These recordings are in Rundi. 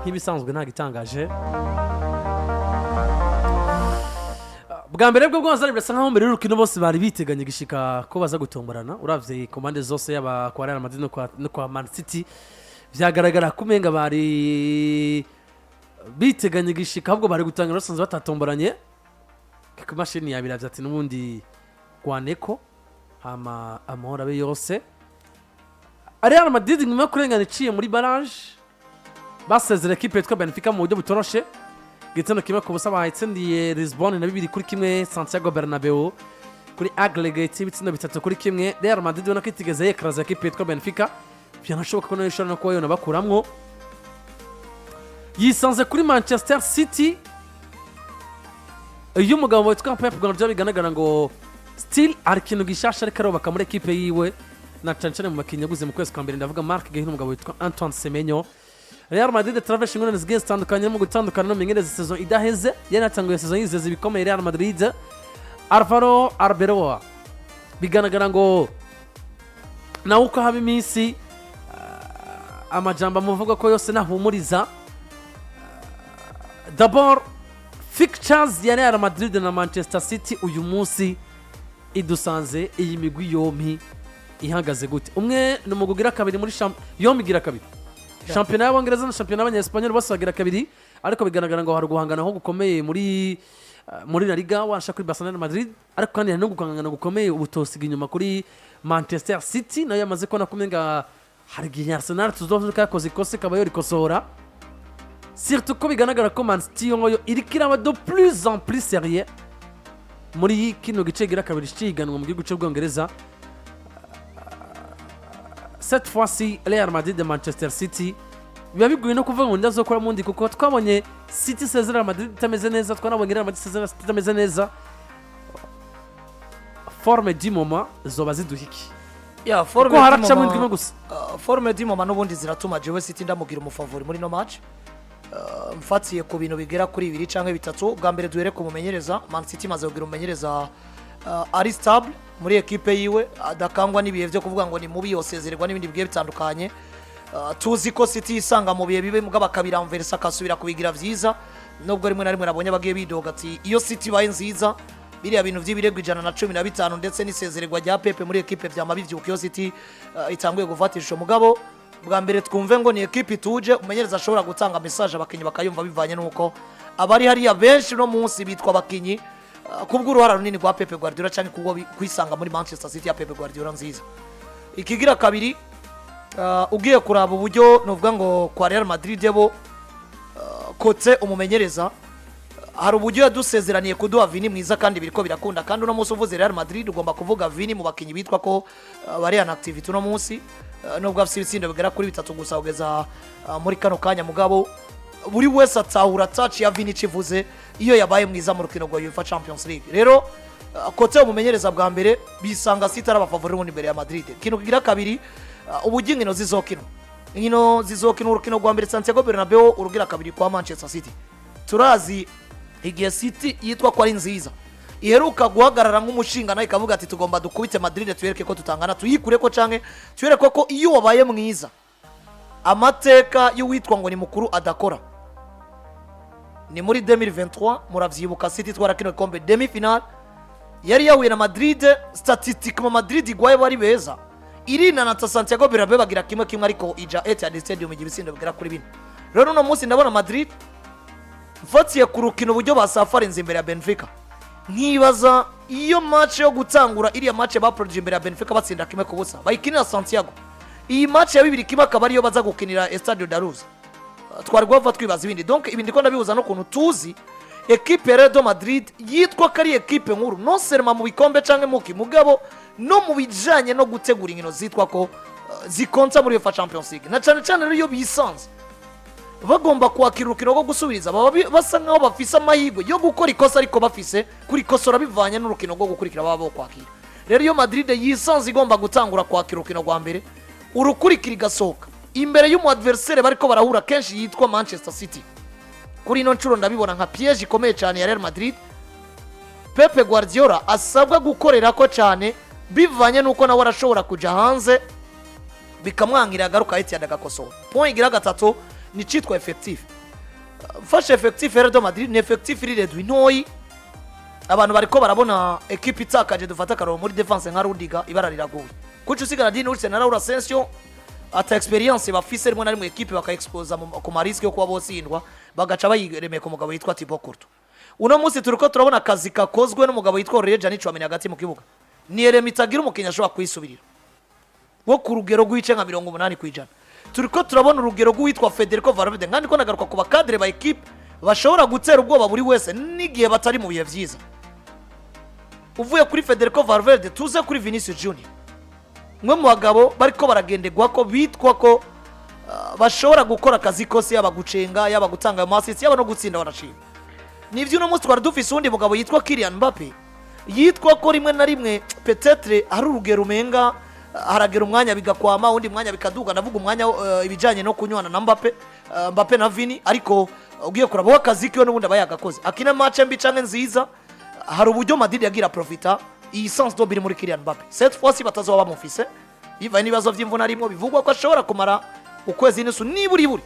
Nk'ibisanzwe, ntabwo itangaje. Bwa mbere bwo bwose birasa nkaho mbere y'urukino bose bari biteganye gishika ko baza gutomborana. Uravye ku mpande zose, yaba kwa Real Madrid no kwa Man City, vyagaragara ko umenga bari biteganye gishika, ahubwo bari gutangira basanze batatomboranye. Ku mashini yabiravye ati: "N'ubundi rwaneko hama amahoro abe yose." Real Madrid, nyuma yo kurengana iciye muri barrage, basezera ekipe yitwa Benfica mu buryo butoroshe, igitego 1-0 bayitsindiye Lisbonne na 2-1 Santiago Bernabeu. Kuri aggregate ibitsindo 3-1. Real Madrid ubona ko itigeze yekaraza ekipe yitwa Benfica. Byanashoboka ko nayo ishobora no kuba yona bakuramwo. Yisanze kuri Manchester City iyo umugabo witwa Pep Guardiola, bigaragara ngo still hari ikintu gishasha ariko arubaka muri ekipe yiwe, na cyane cyane mu bakinnyi yaguze mu kwezi kwa mbere. Ndavuga Marc Guehi n'umugabo witwa Antoine Semenyo. Real Madrid traverse ingorane zigiye zitandukanye mu gutandukana n'umumenyereza saison idaheze. Yari yatanguye saison yizeza ibikomeye Real Madrid, Alvaro Arbeloa. Bigaragara ngo nawe uko haba iminsi, amajambo amuvuga ko yose nahumuriza. D'abord, fixtures ya Real Madrid na Manchester City uyu munsi idusanze iyi migwi yompi ihagaze gute? Umwe ni umugwi ugira kabiri muri yombi igira kabiri, shampiyona y'Abongereza na shampiyona y'Abanyesipanyoli, bose bagira kabiri, ariko bigaragara ngo hari uguhangana ho gukomeye muri La Liga washa kuri Barcelona na Madrid, ariko kandi hari no guhangana gukomeye ubutosiga inyuma kuri Manchester City, nayo yamaze kubona ko umenga hari igihe Arsenal tuzovuga yakoze ikosa ikaba yorikosora, surtout ko bigaragara ko Man City yo iriko iraba de plus en plus sérieux muri kino gice gira kabiri ciganwa mu gihugu cy'Ubwongereza. Cette fois-ci, Real Madrid de Manchester City, biba bigoye no kuvuga ngo ndazokora mundi, kuko twabonye City isezerera Madrid itameze neza, twanabonye Real Madrid isezerera City itameze neza. Forme du moment zoba ziduha iki? Ya, forme Kuko haracamo du moment- indwi imwe gusa. Forme du moment n'ubundi ziratuma jewe City ndamugira umufavori muri no match. Mfatiye ku bintu bigera kuri bibiri cyangwa bitatu. Bwa mbere, duhere ku mumenyereza. Man City imaze kugira umumenyereza ari stable muri ekipe yiwe, adakangwa n'ibihe byo kuvuga ngo ni mubi, yosezererwa n'ibindi bigiye bitandukanye. Tuzi ko City yisanga mu bihe bibi, mugabo akabiramveresa, akasubira kubigira byiza, nubwo rimwe na rimwe nabonye bagiye bidoga ati iyo City ibaye nziza, biriya bintu by'ibirego 115 ndetse n'isezererwa rya Pepe muri ekipe byama bivyuka iyo City itanguye gufata ishusho. Mugabo bwa mbere twumve ngo ni ekipe ituje, umumenyereza ashobora gutanga message abakinnyi bakayumva, bivanye n'uko abari hariya benshi no munsi bitwa abakinnyi kubw'uruhara runini rwa Pepe Guardiola cyangwa kubwo kwisanga muri Manchester City ya Pepe Guardiola nziza. Ikigira kabiri, ugiye kuraba uburyo nuvuga ngo kwa Real Madrid bo, côté umumenyereza, hari uburyo yadusezeraniye kuduha Vini mwiza, kandi biriko birakunda. Kandi uno munsi uvuze Real Madrid ugomba kuvuga Vini mu bakinnyi bitwa ko bari en activité uno munsi, nubwo afite ibitsindo bigera kuri bitatu gusa kugeza muri kano kanya, mugabo buri wese atahura touch ya Vini ikivuze iyo yabaye mwiza mu rukino rwa UEFA Champions League. Rero côté umumenyereza, bwa mbere bisanga City ari abafavori ubundi imbere ya Madrid. Ikintu kigira kabiri, uburyo inkino zizokinwa. Inkino zizokina urukino rwa mbere Santiago Bernabeu, urugira kabiri kwa Manchester City. Turazi igihe City yitwa ko ari nziza iheruka guhagarara nk'umushinga, nayo ikavuga ati: "Tugomba dukubite Madrid, tuyereke ko tutangana, tuyikure ko canke tuyereke ko iyo wabaye mwiza amateka y'uwitwa ngo ni mukuru adakora." Ni muri 2023, muravyibuka, City itwara kino gikombe, demi final yari yahuye na Madrid. Statistiquement Madrid igwaye, bari beza, irinanata Santiago Bernabeu bagira 1-1, ariko ija Etihad Stadium igira ibitsindo bigera kuri bine. Rero uno munsi ndabona Madrid, mfatiye ku rukino uburyo basafarinze imbere ya Benfica, nkibaza iyo match yo gutangura, iriya match baproduce imbere ya Benfica batsinda 1-0 bayikinira Santiago, iyi match ya 2-1 akaba ariyo baza gukinira Estadio da Luz, twari guhava twibaza ibindi. Donc ibi ndiko ndabihuza n'ukuntu tuzi ekipe ya Real Madrid yitwa ko ari ekipe nkuru, non seulement mu bikombe canke muki, mugabo no mu bijanye no gutegura inkino zitwa ko zikonsa muri UEFA Champions League, na cane cane rero iyo bisanze bagomba kwakira urukino rwo gusubiriza, baba basa nkaho bafise amahirwe yo gukora ikosa, ariko bafise kurikosora bivanye n'urukino rwo gukurikira baba bo kwakira. Rero iyo Madrid yisanze igomba gutangura kwakira urukino rwa mbere, urukurikira igasohoka imbere y'umu adversaire bariko barahura kenshi yitwa Manchester City, kuri ino nshuro ndabibona nka piège ikomeye cyane ya Real Madrid. Pepe Guardiola asabwa gukorera ko cyane, bivanye n'uko nawe arashobora kuja hanze bikamwangira, agaruka Etihad agakosora. Point igira gatatu ni citwa effectif. Mfashe effectif ya Real Madrid, ni effectif iri réduit, ntoyi. Abantu bariko barabona ekipe itakaje, dufata akaroro muri défense nka Rudiger, ibara riraguye kuko usigara Dean Huijsen na Raul Asensio ata expérience bafise, rimwe na rimwe ekipe bakaexposa ku ma risques yo kuba botsindwa, bagaca bayiremeka umugabo yitwa Thibaut Courtois. Uno munsi turiko turabona akazi kakozwe n'umugabo yitwa Aurelien Tchouameni Tchouameni hagati mu kibuga. Ni erema itagira umukinnyi ashobora kwisubirira wo ku rugero rw'ice nka 80%. Turiko turabona urugero rw'uwitwa Federico Valverde, nkandi ko nagaruka ku ba cadres ba ekipe bashobora gutera ubwoba buri wese n'igihe batari mu bihe vyiza. Uvuye kuri Federico Valverde, tuze kuri Vinicius Junior, umwe mu bagabo bariko baragenderwa ko bitwa ko bashobora gukora akazi kose, yaba gucenga, yaba gutanga ayo ma assists, yaba no gutsinda barashima. Nivyo, uno munsi twari dufise uwundi mugabo yitwa Kylian Mbappe, yitwa ko rimwe na rimwe peut-être hari urugero umenga haragera umwanya bigakwama, undi mwanya bikaduga. Ndavuga umwanya ibijanye no kunywana na Mbappe, Mbappe na Vini. Ariko ugiye kuraba akazi kiwe n'ubundi aba yagakoze, akina match mbi canke nziza, hari uburyo Madrid yagira profita iyi sens do biri muri Kylian Mbappe. Cette fois ci batazoba bamufise bivanye n'ibibazo vy'imvune arimwo, bivugwa ko ashobora kumara ukwezi n'inusu niburi buri,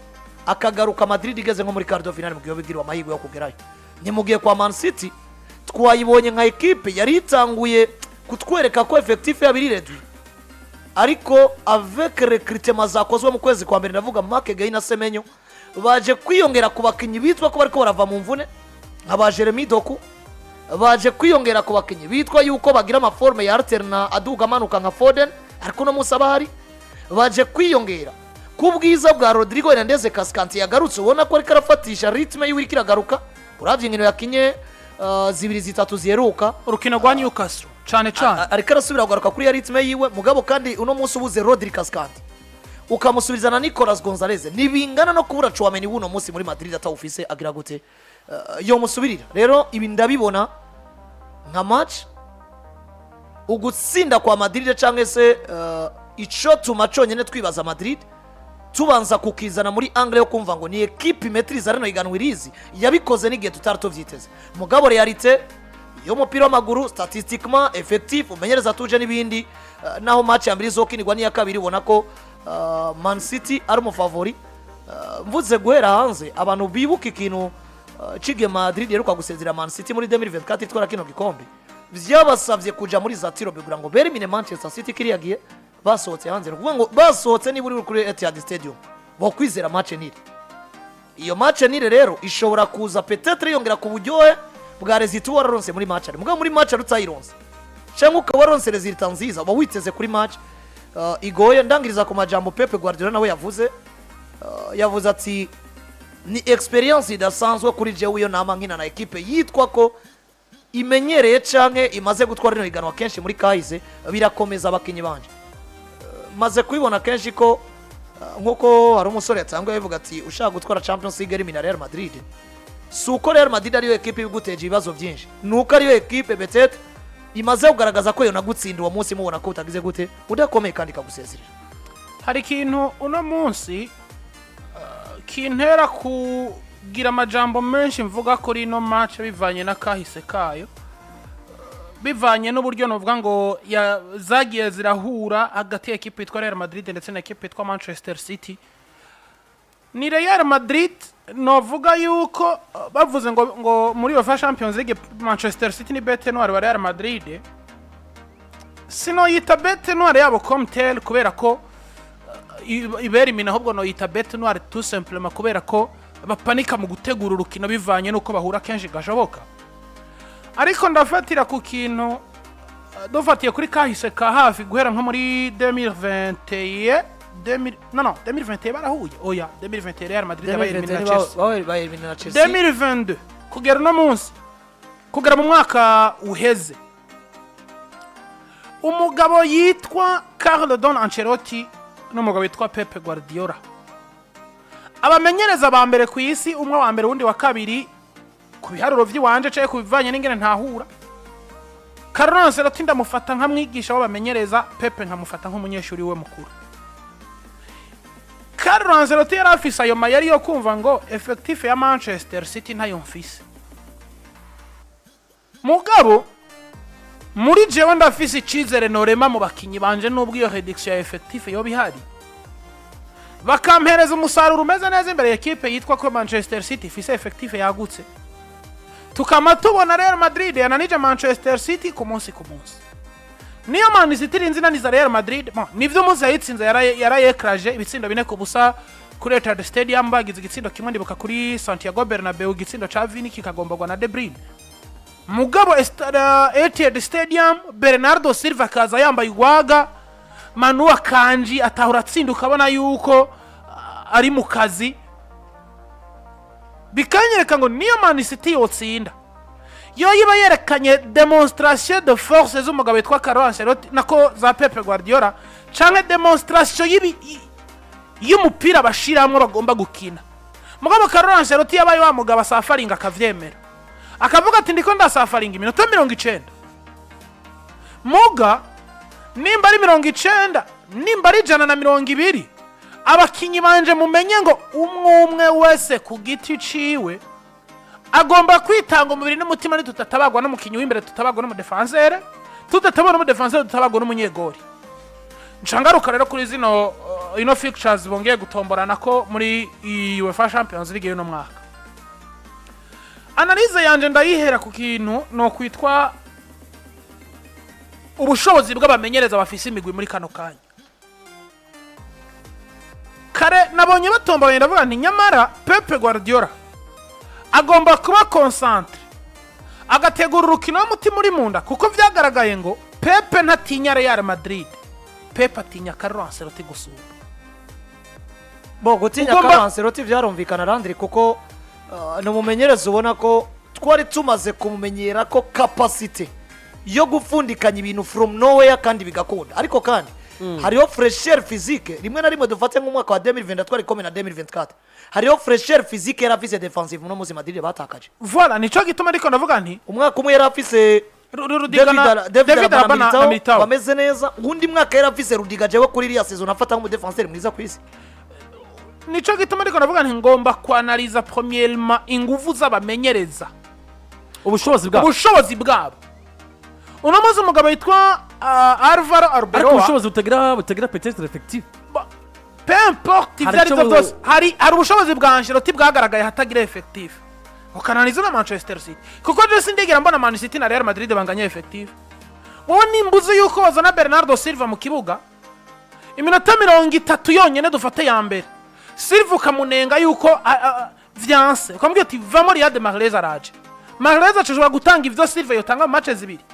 akagaruka Madrid igeze nko muri quart de finale, mu gihe bigiriwe amahirwe yo kugerayo. Ni mu gihe kwa Man City twayibonye nka ekipe yari itanguye kutwereka ko effectif yabo iri réduit, ariko avec recrutement zakozwe mu kwezi kwa mbere, ndavuga Marc Guehi na Semenyo baje kwiyongera ku bakinnyi bitwa ko bariko barava mu mvune nka ba Jeremy Doku, baje kwiyongera ku bakinnyi bitwa yuko bagira ama forme ya alterna, aduga amanuka nka Foden, ariko uno munsi aba ahari, baje kwiyongera ku bwiza bwa Rodrigo Hernandez Cascante yagarutse, ubona ko ariko arafatisha rythme yiwe, iriko iragaruka uravye inkino yakinye zibiri zitatu ziheruka. Urukino rwa Newcastle cane cane. Ariko arasubira kugaruka kuri ya rythme yiwe. Mugabo kandi uno munsi ubuze Rodri Cascante ukamusubiza na Nicolas Gonzalez, ntibingana no kubura Tchouameni w'uno munsi muri Madrid atawufise agira gute yomusubirira. Rero ibi ndabibona nka match ugutsinda kwa Madrid cyangwa se ico tuma conyene twibaza Madrid, tubanza kukizana muri angle yo kumva ngo ni ekipe imetriza rino higanwa, irizi yabikoze n'igihe tutari tuvyiteze. Mugabo réalité y'umupira w'amaguru, statistiquement, effectif, umenyereza tuje n'ibindi, naho match ya mbere izokinirwa n'iya kabiri, ubona ko Man City ari umu favori. Mvuze guhera hanze, abantu bibuka ikintu cige Madrid yeruka gusezera Man City muri 2024 itwara kino gikombe, vyabasavye kuja muri za tirs au but kugira ngo berimine Manchester City. Kiriya gihe basohotse hanze, ni ukuvuga ngo basohotse niba uri kuri Etihad Stadium bokwizera match nul. Iyo match nul rero ishobora kuza peut-être yongera ku buryohe bwa résultat wararonse muri match, mugabo muri match utayironse cyangwa ukaba waronse résultat nziza, uba witeze kuri match igoye. Ndangiriza ku majambo Pep Guardiola nawe yavuze, yavuze ati ni expérience idasanzwe kuri jewe iyo nama nkina na ekipe yitwa ko imenyereye canke imaze gutwara rino higanwa kenshi muri kahise, birakomeza abakinyi banje. Maze kubibona kenshi ko nkuko hari umusore yatanguye abivuga ati ushaka gutwara Champions League elimina Real Madrid. Si uko Real Madrid ariyo ekipe ibiguteje ibibazo byinshi, ni uko ariyo ekipe peut-être imaze kugaragaza ko yonagutsinda uwo munsi, mubona ko utagize gute, udakomeye, kandi ikagusezerera. Hari ikintu uno munsi kintera kugira amajambo menshi mvuga kuri ino match, bivanye n'akahise kayo, bivanye n'uburyo novuga ngo zagiye zirahura hagati ya ekipe yitwa Real Madrid ndetse na ekipe yitwa Manchester City. Ni Real Madrid novuga yuko bavuze ngo muri UEFA Champions League Manchester City ni bête noire wa Real Madrid, sinoyita bête noire yabo comme tel kubera ko ibera imina, ahubwo noyita bête noire tout simplement kubera ko bapanika mu gutegura urukino bivanye n'uko bahura kenshi gashoboka. Ariko ndafatira ku kintu dufatiye kuri kahise ka hafi guhera nko muri 2021, 2000, no 2021 barahuye, oya, 2021 Real Madrid yabaye elimina na Chelsea. Bayelimina na Chelsea. 2022 kugera uno munsi, kugera mu mwaka uheze, umugabo yitwa Carlo Don Ancelotti n'umugabo witwa Pep Guardiola, abamenyereza ba mbere ku isi, umwe wa mbere, uwundi wa kabiri ku biharuro by'iwanje cyangwa ku bivanye n'ingene ntahura. Carlo Ancelotti ndamufata nka mwigisha w'abamenyereza, Pep nkamufata nk'umunyeshuri we mukuru. Carlo Ancelotti yari afise ayo mayeri yo kumva ngo effectif ya Manchester City ntayo mfise, mugabo muri jewe ndafise icizere norema mu bakinyi banje, nubwo iyo réduction ya effectif yoba ihari. Bakampereza umusaruro umeze neza imbere ya ekipe yitwa ko Manchester City ifise effectif yagutse. Tukama tubona Real Madrid yananije Manchester City ku munsi ku munsi. Niyo Man City irinze inaniza Real Madrid. Bon, nivyo, umunsi yayitsinze yarayekaraje ibitsindo 4-0 kuri Etihad Stadium. Bagize igitsindo kimwe, ndibuka, kuri Santiago Bernabeu, igitsindo ca Vini kikagomborwa na De Bruyne. Mugabo Etihad Stadium, Bernardo Silva akaza yambaye ugwaga, Manu Akanji atahura atsinda, ukabona yuko ari mu kazi. Bikanyereka ngo niyo Man City yotsinda, yo iba yerekanye démonstration de force z'umugabo witwa Carlo Ancelotti, nako za Pep Guardiola, canke démonstration y'umupira bashiramwo bagomba gukina. Mugabo Carlo Ancelotti yabaye wa mugabo asafaringa, akavyemera, akavuga ati: "Ndiko ndasafaringa iminota 90, muga nimba ari 90, nimba ari 120, abakinyi banje mumenye ngo umwe umwe wese ku giti ciwe agomba kwitanga umubiri n'umutima. Nitutatabagwa n'umukinyi w'imbere, tutabagwa n'umudefansere, tudatabagwa n'umudefansere, tutabagwa n'umunyegori." Ncangaruka rero kuri zino ino fixtures bongeye gutomborana ko muri iyi UEFA Champions League y'uno mwaka. Analyse yanje ndayihera ku kintu no kwitwa ubushobozi bw'abamenyereza bafise imigwi muri kano kanya. Kare nabonye batomboranye, ndavuga nti nyamara Pep Guardiola agomba kuba concentré, agategura urukino w'umutima uri mu nda, kuko vyagaragaye ngo Pep ntatinya Real Madrid, Pep atinya Carlo Ancelotti gusumba. Bo gutinya Carlo Ancelotti byarumvikana, Landry, kuko ni umumenyereza ubona ko twari tumaze kumumenyera ko capacité yo gupfundikanya ibintu from nowhere kandi bigakunda. Ariko kandi hariho fraîcheur physique rimwe na rimwe. Dufate nk'umwaka wa 2023 twari kumwe na 2024, hariho fraîcheur physique yari afise defensive uno munsi Madrid batakaje. Voilà, nico gituma ariko ndavuga nti umwaka umwe yari afise Rudiga David David David Alaba na Alaba na Militao Militao. bameze neza. Undi mwaka yari afise Rudiga, jewe kuri iriya saison afata nk'umudefenseur mwiza ku isi. Nico gituma ariko ndavuga nti ngomba kwanaliza premièrement inguvu z'abamenyereza, ubushobozi bwabo. Ubushobozi bwabo. Uno munsi umugabo yitwa Alvaro Ariko Arbeloa ubushobozi butagira peut-être effectif. Peu importe, Hari ibyo ari byo icyo byose, hari ubushobozi bwa Ancelotti bwagaragaye hatagira effectif, ukananiza na Manchester City, kuko je sindigera mbona Man City na Real Madrid banganya effectif. Wowe nimba uzi yuko wazana Bernardo Silva mu kibuga iminota 30 yonyene, dufate ya mbere, Silva ukamunenga yuko vyanse, ukamubwira ati: "Vamo, Riyad Mahrez araje." Mahrez ashobora gutanga ivyo Silva yotanga mu match zibiri.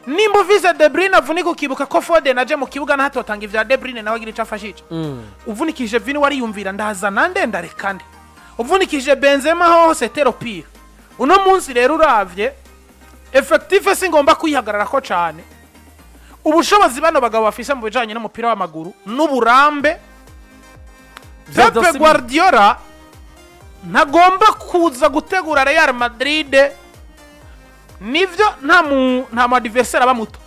Nimba uvise De Bruyne avunika, ukibuka ko Foden aje mu kibuga, naho atotanga ivya De Bruyne, nawe agira ico afashije. Uvunikije Vini, wariyumvira ndazana nde, ndareka nde? Uvunikije Benzema, hose tero pire. Uno munsi rero uravye effectif, singomba kuyihagararako cane. Ubushobozi bano bagabo bafise mu bijanye n'umupira w'amaguru n'uburambe, Vya Pepe Guardiola ntagomba kuza gutegura Real Madrid. Nivyo, nta mu adversaire aba muto,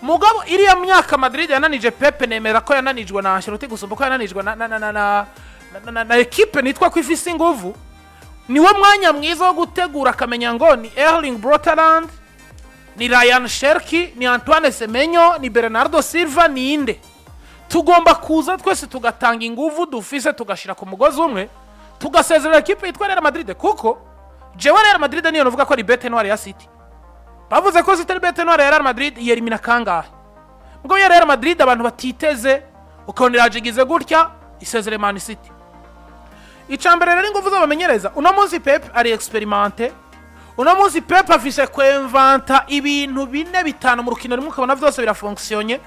mugabo iriya myaka Madrid yananije Pepe, nemera ko yananijwe na Ancelotti gusumba ko yananijwe na ekipe nitwa ko ifise inguvu. Niwo mwanya mwiza wo gutegura, akamenya ngo ni Erling Braut Haaland, ni Rayan Cherki, ni Antoine Semenyo, ni Bernardo Silva, ni inde. Tugomba kuza twese tugatanga inguvu dufise, tugashira ku mugozi umwe, tugasezerera ekipe yitwa Real Madrid, kuko jewe Real Madrid niyo novuga ko ari bête noire ya City. Bavuze ko City ari bête noire ya Real Madrid, yerimina kangahe? Ubwo ya Real Madrid abantu batiteze, ukabona irajigize gutya, isezere Man City. Icya mbere rero, ingufu z'abamenyereza. Uno munsi Pep ari expérimenté. Uno munsi Pep afise kwemvanta ibintu bine, bitanu mu rukino rumwe, ukabona byose birafonctionye.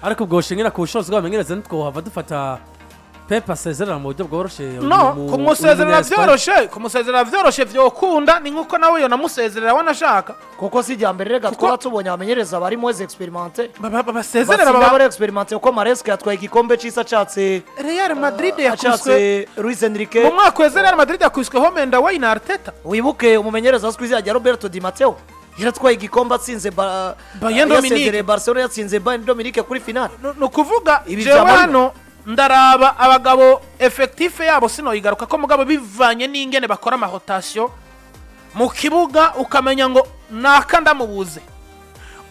Ariko ubwo shingira ku bushobozi bw'abamenyereza, ntitwohava dufata Pep asezerera mu buryo bworoshe? No kumusezerera vyoroshe, kumusezerera vyoroshe vyokunda, ni nkuko nawe yonamusezerera wanashaka. Kuko si ijya mbere rega twaba tubonye abamenyereza bari moins expérimentés basezerera batsinda baba bari expérimentés, kuko Maresca yatwaye igikombe c'isi acatse Real Madrid yakubiswe acatse Luis Enrique. Mu mwaka weze Real Madrid yakubiswe home and away na Arteta. Wibuke umumenyereza azwi izina rya Roberto Di Matteo, yaratwaye igikombe atsinze Bayern Dominique. yasezereye Barcelona, yatsinze Bayern Dominique kuri finale. Ni ukuvuga Ibi jewe byaba hano ndaraba abagabo, effectif yabo sinoyigaruka ko, mugabo bivanye n'ingene bakora amarotation mu kibuga, ukamenya ngo naka ndamubuze,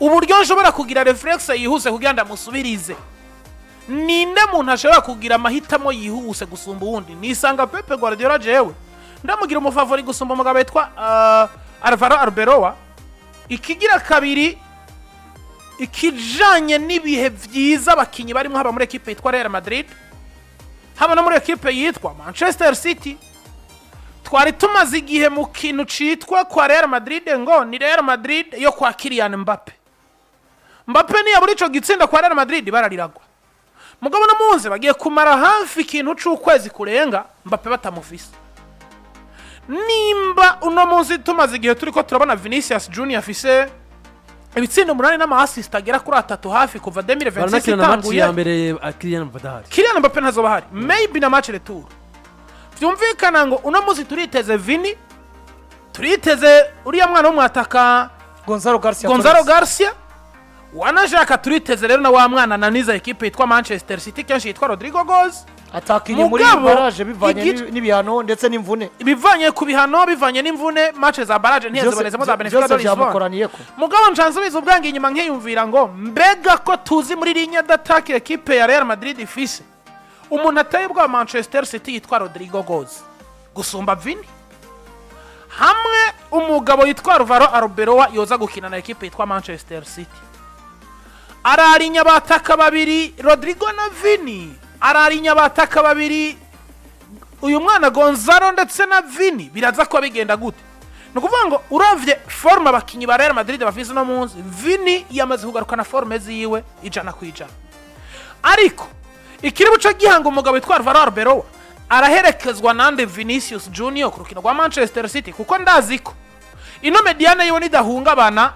uburyo nshobora kugira réflexe yihuse kugira ndamusubirize. Ninde muntu ashobora kugira amahitamo yihuse gusumba uwundi? Nisanga Pepe Guardiola, jewe ndamugira umufavori gusumba umugabo witwa Alvaro Arbeloa. Ikigira kabiri, ikijanye n'ibihe vyiza abakinyi barimo, haba muri ekipe yitwa Real Madrid, haba no muri ekipe yitwa Manchester City. Twari tumaze igihe mu kintu citwa kwa Real Madrid ngo ni Real Madrid yo kwa Kylian Mbappe. Mbappe niyabura ico gitsinda kwa Real Madrid barariragwa. Mugabo no munsi bagiye kumara hafi ikintu c'ukwezi kurenga Mbappe batamufise. Nimba uno munsi tumaze igihe turiko turabona Vinicius Junior afise ibitsindo 8 n'ama assist agera kuri 3 hafi kuva 2026 Baranakina na match itanguye, ya mbere Kylian Mbappe adahari. Kylian Mbappe ntazoba ahari, maybe na match retour. Vyumvikana ngo uno munsi turiteze Vini, turiteze uriya mwana w'umwataka Gonzalo Garcia. Gonzalo Torres. Garcia wanashaka. Turiteze rero na wa mwana naniza ekipe yitwa Manchester City kenshi yitwa Rodrigo Goes. Atakinye muri Mugabo, barrage bivanye n'ibihano ndetse n'imvune. Bivanye ku bihano, bivanye n'imvune, match za barrage ntiyazibonezemo za Benfica Byose de Lisbonne. byamukoraniyeko. Mugabo ncansubiza ubwange inyuma nkiyumvira ngo mbega ko tuzi muri ligne d'attaque ekipe ya Real Madrid ifise umuntu ateye ubwoba Manchester City yitwa Rodrigo Goes gusumba Vini, hamwe umugabo yitwa Alvaro Arbeloa yoza gukina na ekipe yitwa Manchester City, ararinya abataka babiri Rodrigo na Vini, ararinya abataka babiri uyu mwana Gonzalo ndetse na Vini, biraza kuba bigenda gute? Ni ukuvuga ngo uravye forme abakinyi ba Real Madrid bafise uno munsi, Vini yamaze kugarukana forme ziwe 100%, ariko ikiri buce gihanga umugabo witwa Alvaro Arbeloa araherekezwa nande? Vinicius Junior ku rukino rwa Manchester City, kuko ndazi ko ino médiane yiwe nidahungabana,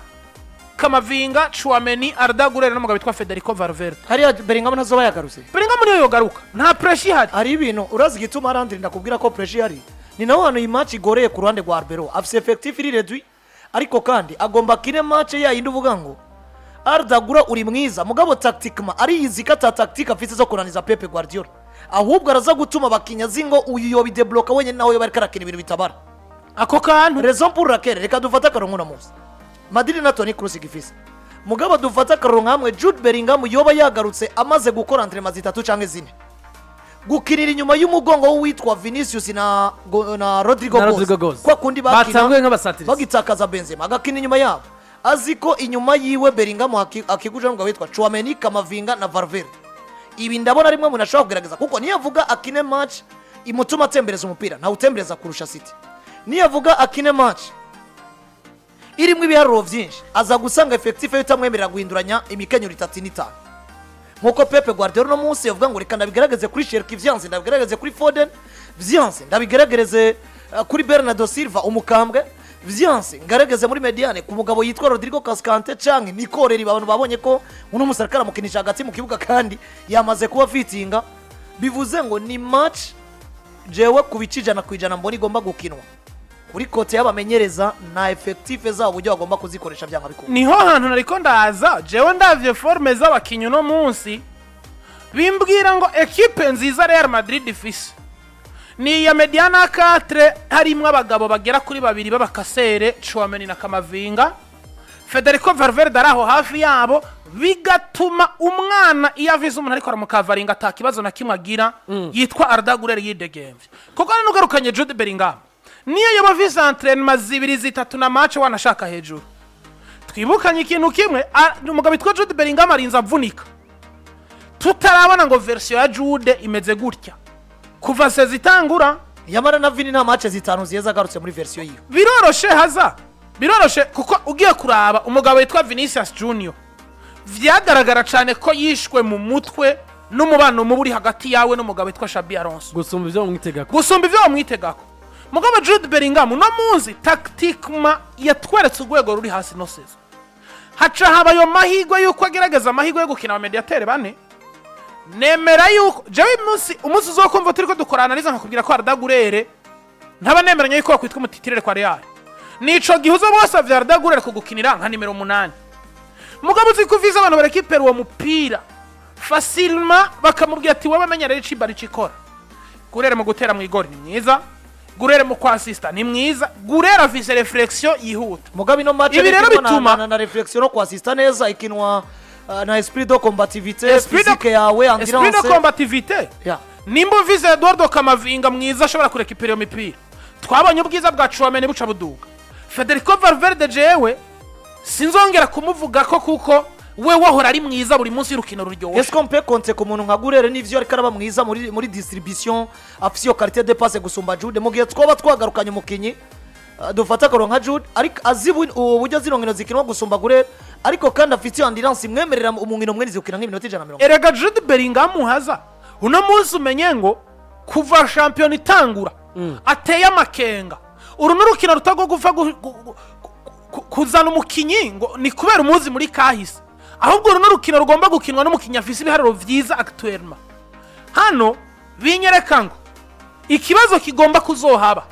Kamavinga, Tchouameni, Arda Guler n'umugabo witwa Federico Valverde. Hariya Bellingham ntazoba yagarutse. Bellingham niyo yogaruka, nta pressure ihari. Hari ibintu urazi igituma arandiri ndakubwira ko pressure ihari, ni naho hantu iyi match igoreye ku ruhande rwa Arbeloa. Afise effectif iri réduit, ariko kandi agomba akine match yayindi uvuga ngo Arda Güler uri mwiza, mugabo tactiquement ariyizi ko ata tactique afise zo kunaniza Pepe Guardiola, ahubwo araza gutuma abakinnyi azi ngo uyu yobidebloka wenyine, nawe yoba ariko arakina ibintu bitabara. Ako kantu. Raison pour laquelle reka dufate akarongo na munsi Madrid na Toni Kroos igifise, mugabo dufate akarongo hamwe Jude Bellingham yoba yagarutse amaze gukora entraînement zitatu canke zine, gukinira inyuma y'umugongo w'uwitwa Vinicius na Rodrigo Na Goes. Rodrigo Goes. Kwa kundi bakina Batanguye nk'abasatirizi. bagitakaza Benzema, agakina inyuma yabo azi ko inyuma yiwe Bellingham akikuje n'umugabo witwa Tchouameni, Kamavinga na Valverde. Ibi ndabona rimwe umuntu ashobora kugerageza, kuko niyo avuga akine match imutuma atembereza umupira, ntawutembereza kurusha City. Niyo avuga akine match irimo ibiharuro byinshi, aza gusanga effectif ye itamwemerera guhinduranya imikenyero itatu n'itanu, nkuko Pepe Guardiola uno munsi yavuga ngo reka ndabigaragaze kuri Cherki, vyanze ndabigaragaze kuri Foden, vyanze ndabigaragaze kuri Bernardo Silva umukambwe, vyanse ngaragaze muri médiane ku mugabo yitwa Rodrigo Cascante canke Nikoreri. Abantu babonye ko uno munsi ariko aramukinisha hagati mu kibuga kandi yamaze kuba fitinga. Bivuze ngo ni match jewe ku bice 100% mbona igomba gukinwa kuri côté y'abamenyereza na effectif zabo, uburyo bagomba kuzikoresha byanga bikunda. Niho hantu nariko ndaza. Jewe ndavye forme z'abakinyi uno munsi, bimbwira ngo ekipe nziza Real Madrid ifise ni iya médiane 4, harimwo abagabo bagera kuri babiri b'abakasere, Tchouameni na Kamavinga, Federico Valverde ari aho hafi yabo, bigatuma umwana iyo avize umuntu ariko aramukavaringa ata kibazo na kimwe agira, yitwa Arda Güler, yidegemvye, kuko nugarukanye Jude Bellingham niyo yoba afise entraînement zibiri zitatu na match wanashaka hejuru. Twibukanye ikintu kimwe, umugabo witwa Jude Bellingham arinze avunika tutarabona ngo version ya Jude imeze gutya kuva saison itangura. Yamara na Vini nta match zitanu ziyeza agarutse muri version yiwe. Biroroshe haza, biroroshe, kuko ugiye kuraba umugabo witwa Vinicius Junior, vyagaragara cyane ko yishwe mu mutwe n'umubano mubi uri hagati yawe n'umugabo witwa Xabi Alonso. Gusumba ibyo bamwitegako. Gusumba ibyo bamwitegako. Mugabo Jude Bellingham uno munsi tactiquement yatweretse urwego ruri hasi no saison, haca haba ayo mahirwe y'uko agerageza amahirwe yo gukina abamediatere bane. Nemera yuko jewe umunsi uzokumva turiko dukora analyse nkakubwira ko Arda Güler ntaba nemeranya yuko wakwitwa umutitulaire kwa Real, nico gihe uzoba wasavye Arda Güler kugukinira nka nimero 8. Mugabo uzi ko uvise abantu barekipera uwo mupira facilement, bakamubwira ati wowe menya rero icibari cikora. Güler mu gutera mu igori ni mwiza, Güler mu kwasista ni mwiza, Güler afise réflexion yihuta. Mugabo ino match Ibi rero ikinwa bituma- na réflexion no kwasista neza ikinwa. Na esprit de combativité, physique yawe, esprit de endurance. combativité. Yeah. Nimba uvize Eduardo Camavinga mwiza ashobora kurekipera iyo mipira, twabonye ubwiza bwa Tchouameni buca buduga. Federico Valverde, jewe sinzongera kumuvuga ko kuko we wahora ari mwiza buri munsi y'urukino ruryoshye. Est-ce qu'on peut compter ku muntu nka Güler n'ivyo ariko araba mwiza muri distribution, afise iyo qualité de passe gusumba Jude, mu gihe twoba twagarukanye umukinyi dufata akaro nka Jude, ariko azi uburyo zino nkino zikinwa gusumba Güler, ariko kandi afite iyo endurance imwemerera mu nkino mwene zikina nk'iminota 130? Erega Jude Bellingham haza uno munsi, umenye ngo kuva shampiyona itangura ateye amakenga. Uru ni urukino rutagwa gupfa kuzana umukinyi ngo ni kubera umuzi muri kahise, ahubwo uru ni urukino rugomba gukinwa n'umukinyi afise ibiharuro vyiza actuellement. Hano binyereka ngo ikibazo kigomba kuzohaba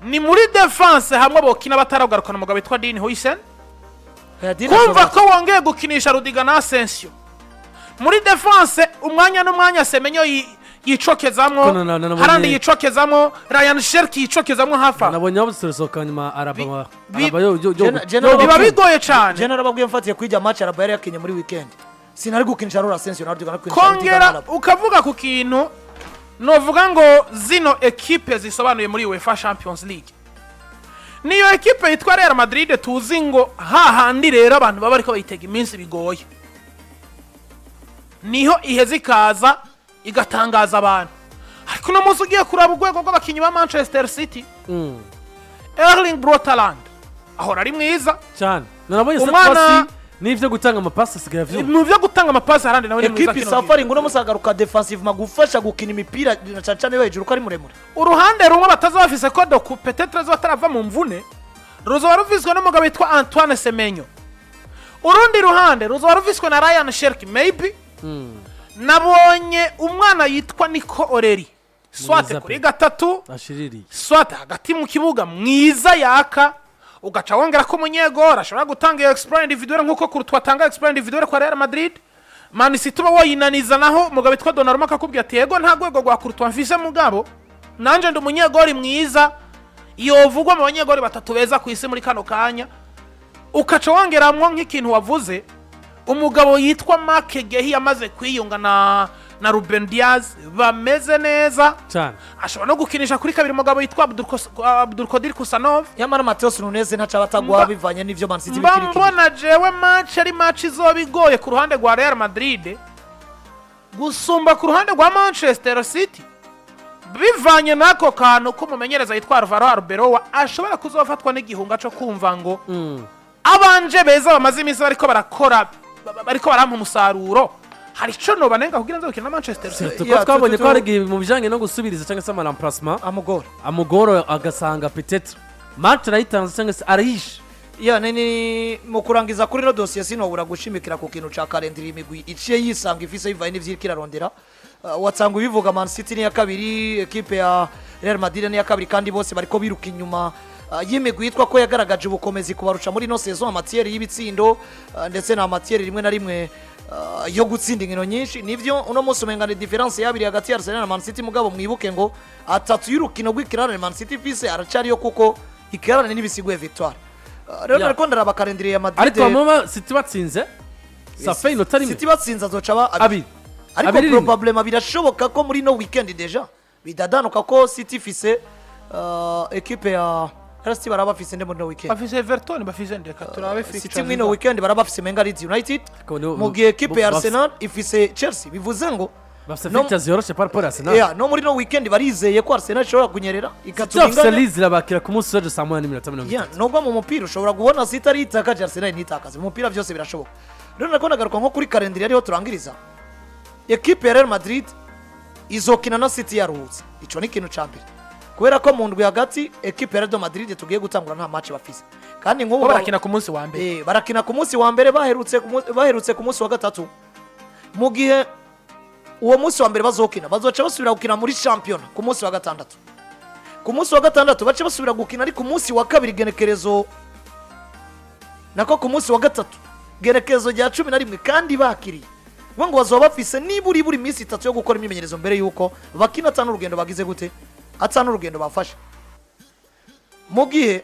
ni muri défense, hamwe bokina bataragarukana umugabo witwa Dean Huijsen. Kumva ko wongeye gukinisha Rudiger na Asensio muri défense, umwanya n'umwanya Semenyo yicokezamwo, Ko nabonye- Haaland yicokezamwo, Rayan Cherki yicokezamwo hafi aho. Nabonye bamusohoka nyuma Alaba Alaba yo Biba bigoye cane. Je narababwiye, mfatiye kwijya match Alaba yari yakinye muri weekend, sinari gukinisha Raul Asensio na Rudiger, nari gukinisha Rudiger na Kongera Alaba. ukavuga ku kintu novuga ngo zino ekipe zisobanuye muri UEFA Champions League, niyo ekipe yitwa Real Madrid, tuzi ngo hahandi rero abantu baba bariko bayitega iminsi bigoye, niho iheze ikaza igatangaza abantu. Ariko uno munsi ugiye kuraba urwego rw'abakinnyi ba Manchester City, Erling Braut Haaland ahora ari mwiza. Cyane, narabonye Umwana- pasi n'ivyo gutanga amapasi asigaye avyumva. Mu byo gutanga amapasi, Haaland nawe ni mwiza Ekipi kino gihe. safari ngo uno musagaruka defensivement gufasha gukina imipira na cyane cyane yo hejuru ko ari muremure. Uruhande rumwe bataza bafise ko Doku peut-être azoba atarava mu mvune, ruzoba rufiswe n'umugabo witwa Antoine Semenyo. Urundi ruhande ruzoba rufiswe na Rayan Cherki maybe. Nabonye umwana yitwa Nico O'Reilly, soit Mwiza kuri pe. gatatu, Ashiririye. soit hagati mu kibuga mwiza yaka, ugaca wongera ko umunyegora ashobora gutanga iyo exploit individuel nk'uko Courtois atanga exploit individuel kwa Real Madrid. Man City uba woyinaniza, naho umugabo witwa Donnarumma akakubwira ati: "Yego, nta rwego rwa Courtois mfise, mugabo nanje ndi umunyegori mwiza yovugwa mu banyegori batatu beza ku isi muri kano kanya." Ukaca wongeramwo nk'ikintu wavuze, umugabo yitwa Marc Guehi yamaze kwiyunga na Ruben Dias, bameze neza. Cyane. Ashobora no gukinisha kuri kabiri umugabo yitwa Abdulkodir Khusanov. Nyamara Matheus Nunes ntaca batagwa bivanye n'ivyo Man City Mba bikiri. mbona jewe match ari match izoba igoye ku ruhande rwa Real Madrid gusumba ku ruhande rwa Manchester City, bivanye n'ako kantu k'umumenyereza yitwa Alvaro Arbeloa ashobora kuzofatwa n'igihunga co kumva ngo abanje beza bamaze iminsi bariko barakora, bariko barampa umusaruro, hari ico nobanenga kugira nze gukina na Manchester City. Tuko Yeah, twabonye ko hari igihe mu bijanye no gusubiriza cyangwa se amaremplacement amugora. Amugoro, agasanga peut-être match arayitanze cyangwa se arayishe. Ya, ni mu kurangiza kuri ino dosiye, sinobura gushimikira ku kintu ca calendrier imigwi iciye yisanga ifise bivaye n'ivyo iriko irarondera. Watanga ubivuga, Man City ni iya kabiri, ekipe ya Real Madrid ni iya kabiri, kandi bose bariko biruka inyuma y'imigwi yitwa ko yagaragaje ubukomezi kubarusha muri ino saison en matière y'ibitsindo, ndetse na matière rimwe na rimwe yo gutsinda inkino nyinshi. Nivyo, uno munsi umenga ni différence yabiri hagati ya Arsenal na Man City, mugabo mwibuke ngo atatu y'urukino rw'ikirarane Man City ifise aracariyo, kuko ikirarane n'ibisiguye victoire. Rero nariko ndaraba calendrier ya Madrid. Ariko bamwe City batsinze, ça fait inota rimwe. City batsinze azoca aba abiri. Abiri. Ariko Abiri rimwe. probablement birashoboka ko muri no weekend déjà bidadanuka ko City ifise ekipe ya RST, baraba bafise nde muri no weekend? Bafise Everton, bafise, ndeka turabe City fixtures muri no zabo. weekend baraba bafise menga Leeds United, Ko mu gihe ekipe ya Arsenal ifise Chelsea, bivuze ngo bafise no- fixtures yoroshe par rapport à Arsenal. Yeah, no muri no weekend barizeye ko Arsenal ishobora kunyerera City ikatuma bafise inganya. Leeds, irabakira ku munsi w'ejo saa 1:30. Yeah, nubwo mu mupira ushobora kubona City ari itakaje, Arsenal ntitakaze, mu mupira byose birashoboka. Rero nako nagaruka nko kuri calendrier ariho turangiriza, ekipe ya Real Madrid izokina na City yaruhutse. Ico ni ikintu ca mbere, kubera ko mu ndwi hagati ekipe ya Real Madrid tugiye gutangura nta match bafise, kandi nk'ubu Bo barakina ku munsi wa mbere. Barakina ku munsi wa mbere, baherutse ku munsi wa gatatu. Mu gihe uwo munsi wa mbere bazokina, bazoca basubira gukina muri shampiyona ku munsi wa gatandatu. Ku munsi wa gatandatu bace basubira gukina, ari ku munsi wa kabiri genekerezo, nako ku munsi wa gatatu genekerezo rya 11, kandi bakiriye bo ngo bazoba bafise nibura ibura iminsi 3 yo gukora imyimenyerezo mbere y'uko bakina, atanu urugendo bagize gute, atanu urugendo bafashe. Mu gihe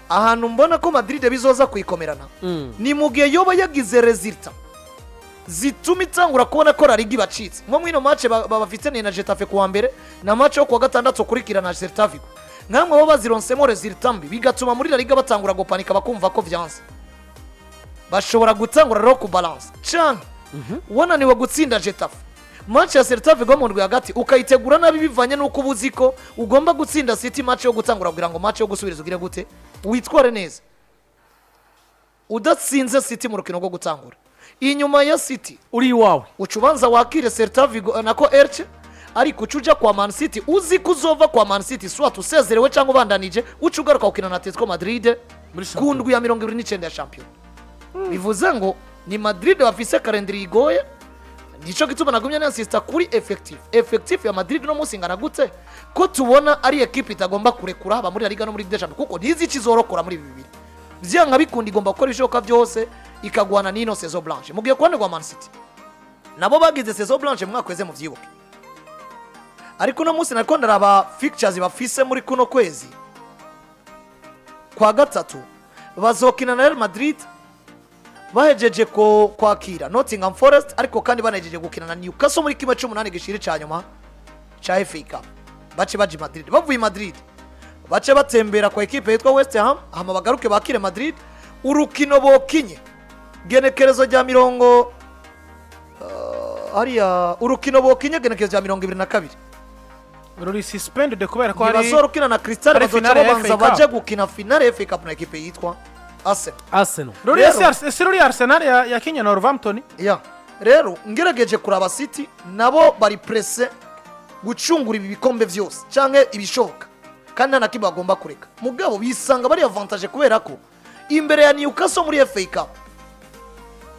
ahantu mbona ko Madrid bizoza kuyikomerana ni mu gihe yoba yagize résultat. Zituma itangura kubona ko La Liga ibacitse. Nko mwino match bafitaniye na Getafe kuwa mbere, na match yo kuwa gatandatu ukurikira na Celta Vigo, nkamwe bo bazironsemo résultat mbi, bigatuma muri La Liga batangura gupanika, bakumva ko vyanse. Bashobora gutangura rero ku balance, canke wananiwe gutsinda Getafe, match ya Celta Vigo mu ndwi hagati ukayitegura nabi, bivanye n'uko uba uzi ko ugomba gutsinda City match yo gutangura, kugira ngo match yo gusubiriza ugire gute, witware neza. Udatsinze City mu rukino rwo gutangura inyuma ya City, uri iwawe, uca ubanza wakire Celta Vigo nako Elche, ariko uca uja kwa Man City uzi ko uzova kwa Man City soit usezerewe cyangwa ubandanije, uca ugaruka gukina na Atletico Madrid muri ku shampiyona. Ndwi ya 29 ya shampiyona. Bivuze ngo ni Madrid bafise calendrier igoye. Nico gituma nagumye ninsista kuri effectif ya Madrid no munsi ingana gute, ko tubona ari ekipe itagomba kurekura, haba muri La Liga no muri Ligue des Champions, kuko ntizi icyo izorokora muri ibi bibiri. Vyanka bikunda igomba gukora ibishoboka byose ikagwana n'ino saison blanche. Mu gihe ku ruhande rwa Man City nabo bagize saison blanche mu mwaka weze, muvyibuke. Ariko uno munsi nariko ndaraba fixtures bafise muri kuno kwezi kwa gatatu. Bazokina na Real Madrid, bahejeje ko kwakira Nottingham Forest, ariko kandi banejeje gukina na Newcastle muri 1/8 gishiri ca nyuma ca FA Cup. Bace baje i Madrid, bavuye i Madrid bace batembera kwa ekipe yitwa West Ham, hama bagaruke bakire Madrid. Urukino bokinye genekerezo rya mirongo hariya, urukino bokinye genekerezo rya 22 ruri suspended kubera ko hari ntibazorukina na Crystal, hari bazoca finale ya babanza FA Cup. baje gukina finale ya FA Cup na ekipe yitwa Arsenal. Arsenal. Ruri si ruri Arsenal ya na Wolverhampton. Ya, rero ngerageje kuraba City, nabo bari pressé gucungura ibi bikombe vyose canke ibishoboka, kandi nta na kimwe bagomba kureka. Mugabo bisanga bari avantage kubera ko imbere ya Newcastle muri FA Cup,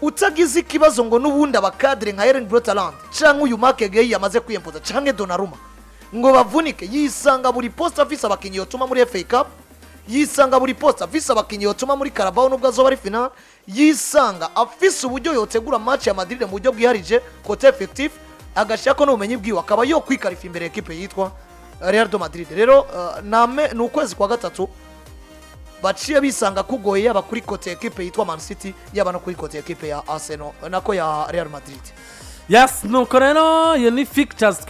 utagize ikibazo ngo n'ubundi aba cadre nka Erling Braut Haaland canke uyu Marc Guehi yamaze kwiyempoza canke Donnarumma ngo bavunike, yisanga buri poste afise abakinyi yotuma muri FA Cup, yisanga buri poste afise abakinyi yotuma muri Carabao nubwo azoba ari final, yisanga afise uburyo yotegura match ya Madrid mu buryo bwiharije côté effectif, agashyirako n'ubumenyi bwiwe, akaba yo kwikarifa imbere ya ekipe yitwa Real de Madrid. Rero name ni ukwezi kwa gatatu baciye bisanga kugoye, yaba kuri côté ekipe yitwa Man City, yaba no kuri côté ekipe ya Arsenal nako ya Real Madrid. Yes, nuko rero iyo ni fixtures.